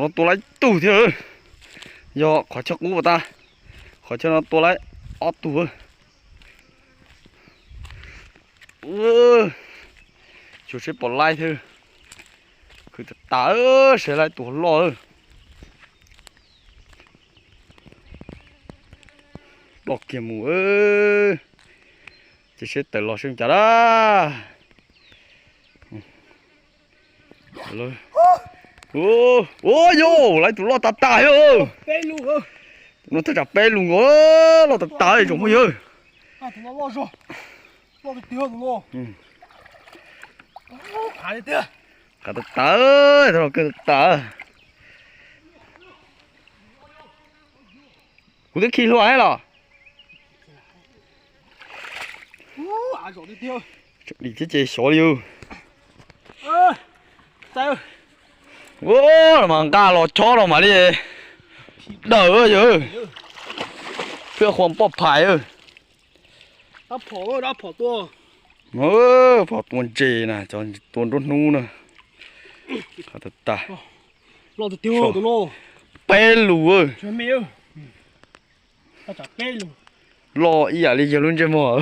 No tua laib tug thiab. Yog qhov chaw qub tas, qhov chaw no tua laib ob tug. Tsuas seb pom laib thiab. Khwv tas tas, seb laib tus loj. Ploj kiag mus, ces seb tawm los seb cas na. Ua yog laib tus loj tas tas thiab. No thaj tsam peb lus nkaus, loj tas tas tsoom phooj ywg. Qab tas tas, kawg tas tas. Kuv twb khi hlua los. Dim thiab ces xyov li. Ua, mas nqa los chob los mam li dawm yog. Pheej qhuas poj phais. Phom tua ntses na, cov tua nruab hnub na. Qab tas tas. Peb lus. Loj ib yam li yawg lub ntsej muag.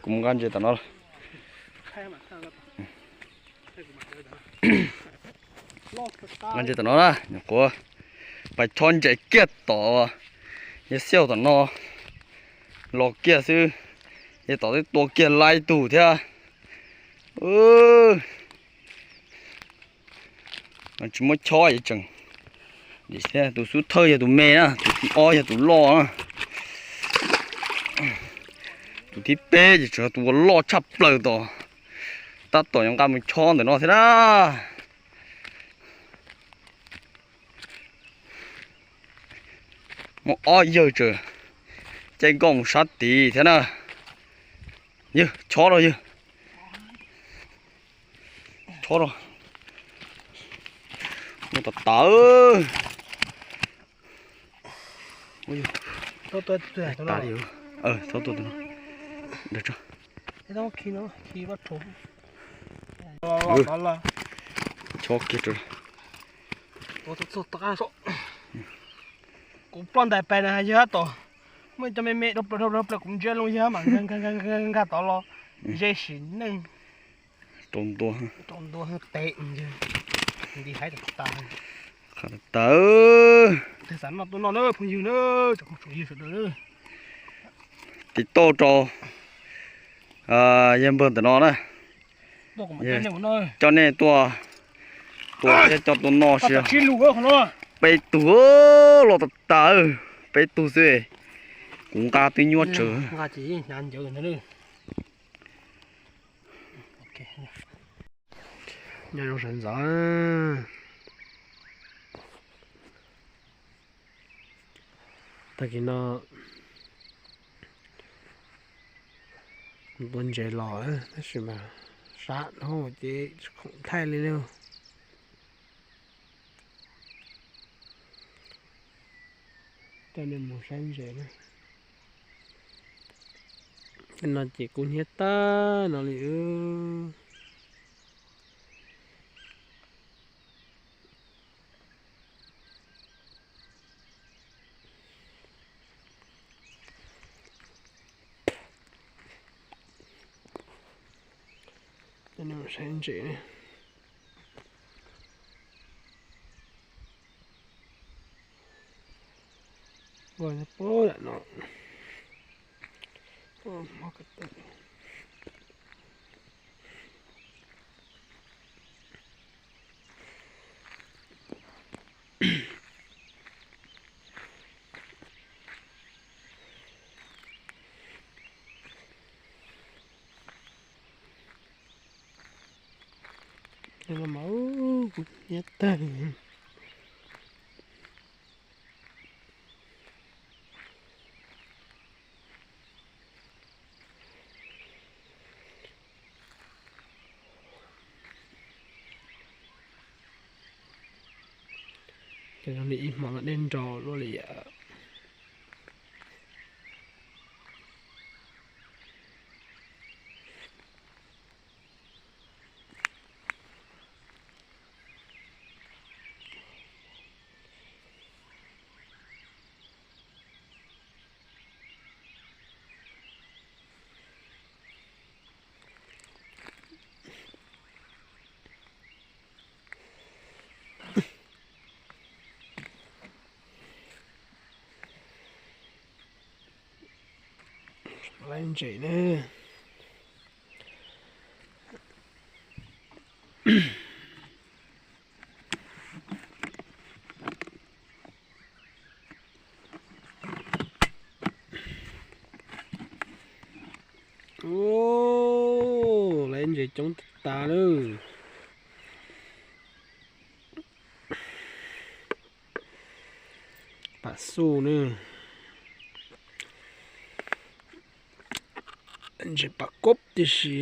Kuv mus nqa ntses tom no. Nqa ntses tom no na, nyuam qhuav pais chob ntses kiag tom, yawg xiauj tom no los kiag xwb, yawg tom twb tua kiag laib tug thiab. Tsis muab chob tseem. Tus xub thawj yog tus me na, tus thib ob yog tus loj na. Tus thib peb ces tseem yog tus uas loj tshaj plaws tom, tab tom yuav nqa mus chob ntawm no thiab na. Muaj ob yawg tseem caij nkoj mus sab tid thiab na. Yawg chob rau yawg. Chob rau. Muaj tas tas. Txhob tua tus no. Chob kiag. Kuv ploj ntais pais na yawg tom, muaj cov me me dhau plaws dhau plaws kuv ntsia loo yawg mas nkag tod los ze sim neej. Rau ntua, rau ntua tes nti hais tas tas. Qab tas tas. Tus xav noj tuaj noj na phooj ywg na, tsoom phooj ywg sawv daws. Tiv tauj rau yawg npawg ntawm no na. Coj nej tuaj, tuaj thiab coj tuaj noj si. Peb tug, loj tas tas, peb tug xwb. Kuv nqa twb nyuaj tsawv. Nyob zoo sawv ntxov. Tag kis no tua ntses los tab sis mas sab dhau ces tsis khoom thaij li lauj. Coj nej mus saib ntses na. Tej no ces kub hnyiab tag no li. Coj nej mus saib ntses. Ua pob lam no. Mas kuv nyiab tag. Ces zoo li ib hmo no dej nrau luaj li yam. Laiv ntses ne. Laiv ntses coob tas lawm. Pam xuj ne. Ntses pam kob tib si.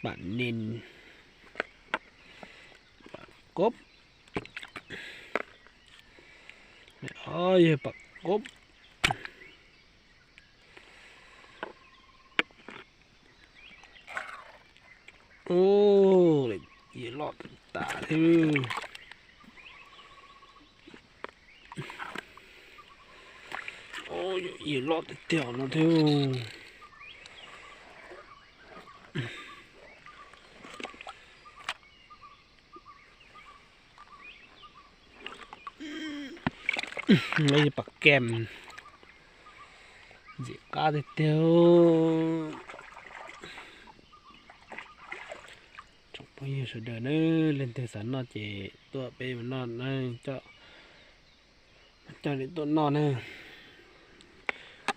Pam nin, pam kob, yog pam kob. Ua, yawm loj tas thiab. Yawm loj tiag tiag no thiab. Pam kem ntxim qab tiag tiag. Tsoom phooj ywg sawv daws na, leej twg xav noj ces tuaj peb mus noj na, coj nej tuaj noj na.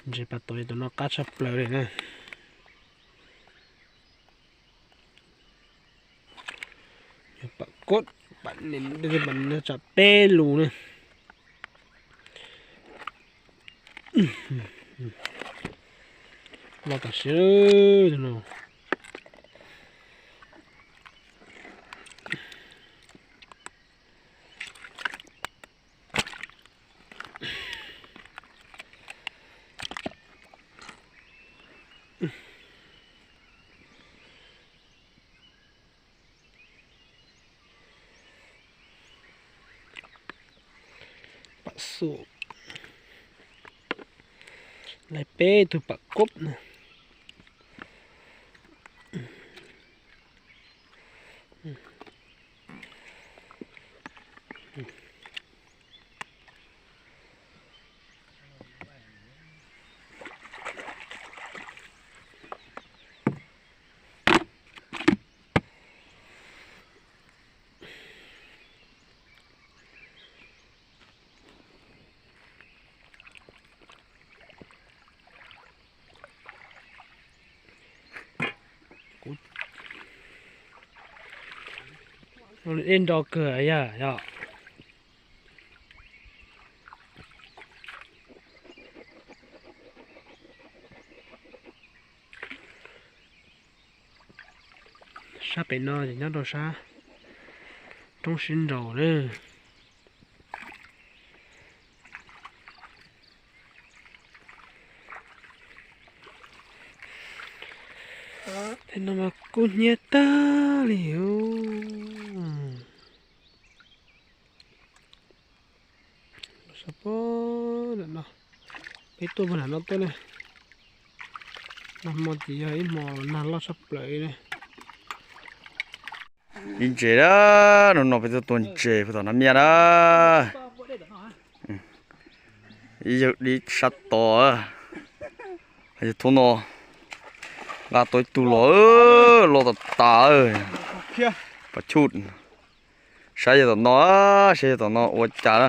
Ntses pam tuv tus no qab tshaj plaws li na. Yog pam kob, pam nim, pam nim tsam peb lus na. Loj tam sim no. Pam xum, lawv peb tug pam kob na. Dej nro kawg yog yog. Sab pem no ces nyob rau sab roob sib nraus na. Tej no mas kub hnyiab tag li. Sab pem no, peb tuaj puag nram no tuaj ne. Nag hmo ces yog ib hmo nag loj tshaj plaws li ne. Ib ntses na, no no peb tuaj tua ntses puag tom no miaj na. Ib yawg dib sab tod, yawg thoob no nqa tau ib tug los, loj tas tas. Pas chut, saib yawg tom no, saib yawg tom no ua cas na,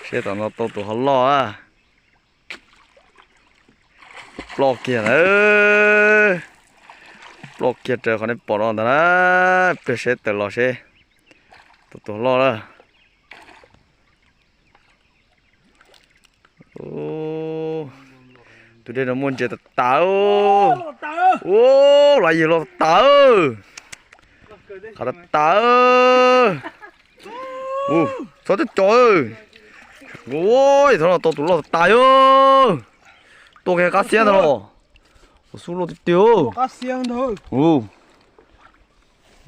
saib yawg tom no tau tus hov loj na. Ploj kiag na, ploj kiag raws qhov nej pom no ntag na, pliag seb tawm los seb tau tus hov loj na. Tus dej no muaj ntses tas tas. Ua, laj yawg loj tas tas. Qab tas tas. Txhob cov cov. Ua, thaum no tau tus loj tas tas yog. Tuaj kiag qab xiab ntag los. Ua, xub loj tiag tiag.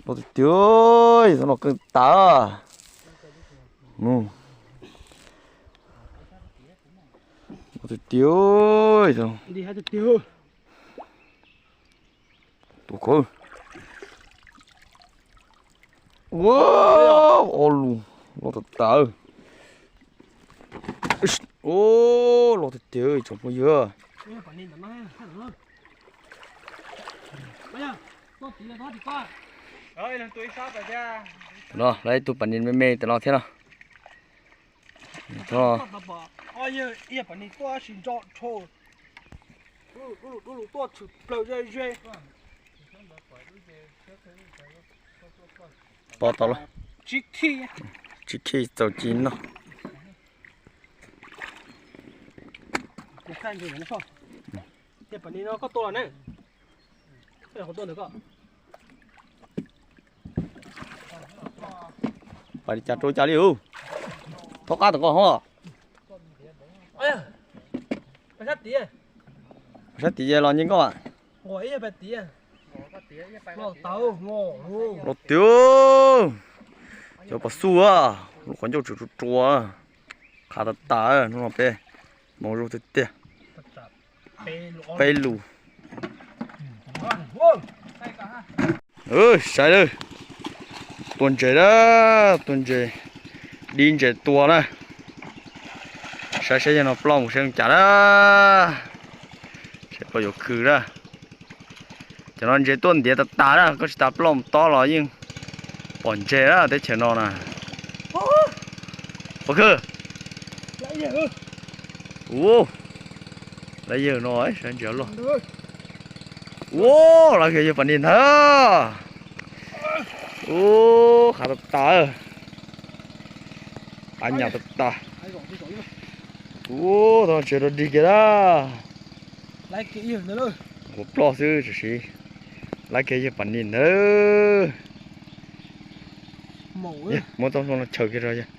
Loj tiag tiag, thaum no keej tas. Loj tiag tiag. Kawg. Ua, ob lus, loj tas tas. Ua, loj tiag tiag tsoom phooj ywg. No, lawv ib tug pas nis me me tam no thiab no. To tau lawm. Tsis khij txaus ci noj. Pas li cas rau cas li ub. Thaub qab tom koj hov. Sab tim los nce nkoj. Los tiag, cov pas xub, lub qhov ncauj tseem rua rua, qhav tas tas. Hnub no peb hmoov zuj tiag tiag. Peb lus. Saib lawm, tua ntses na, tua ntses, dib ntses tua na. Saib saib yog no ploj mus saib zoo cas na. Saib puas yuav khw na. Cov no ntses tuaj ntiav tas tas na, koj tsis tas ploj mus tob los yeej pom ntses na teb chaws no na. Pov khw. Ua, lawv yawg no saib ntses loj. Ua, lawv yawg pas nis ntag. Ua, qhav tas tas. Qhav nyam tas tas. Ua, tau ntses rau dig kiag na. Ua ploj xwb tam sis lawv kiag yawg pas nis ntag. Muab txoj hlua no chaws kiag rau yawg.